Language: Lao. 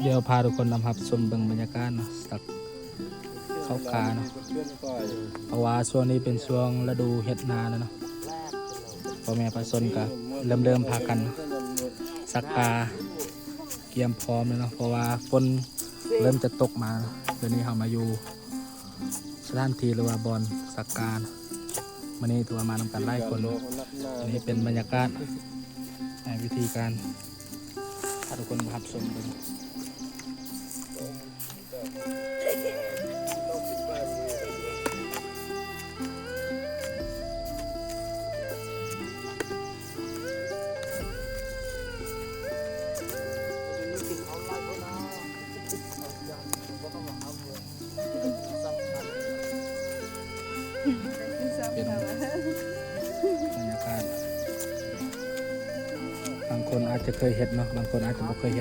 ດຽວພາທຸກຄົນນຳຮັບຊົມເບິ່ງບັນຍາກາດເນາະ ສັກເຂົ້າກາເນາະ ເພາະວ່າຊ່ວງນີ້ເປັນຊ່ວງລະດູເຮັດນາແລ້ວເນາະ ພໍ່ແມ່ປະຊາຊົນກໍເລີ່ມໆພາກັນສັກກາ ກຽມພ້ອມແລ້ວເນາະ ເພາະວ່າຝົນເລີ່ມຈະຕົກມາເນາະ. ດຽວນີ້ເຮົາມາຢູ່ສະຖານທີ່ ຫຼືວ່າບ່ອນສັກກາ ມື້ນີ້ຖືວ່າມານຳກັນຫຼາຍຄົນ. ອັນນີ້ເປັນບັນຍາກາດໃນວິທີການ ພາທຸກຄົນມາຮັບຊົມເບິ່ງ. ເປັນບັນຍາກາດ ບາງຄົນອາດຈະເຄີຍເຮັດເນາະ ບາງຄົນອາດຈະບໍ່ເຄີຍເຮັດ.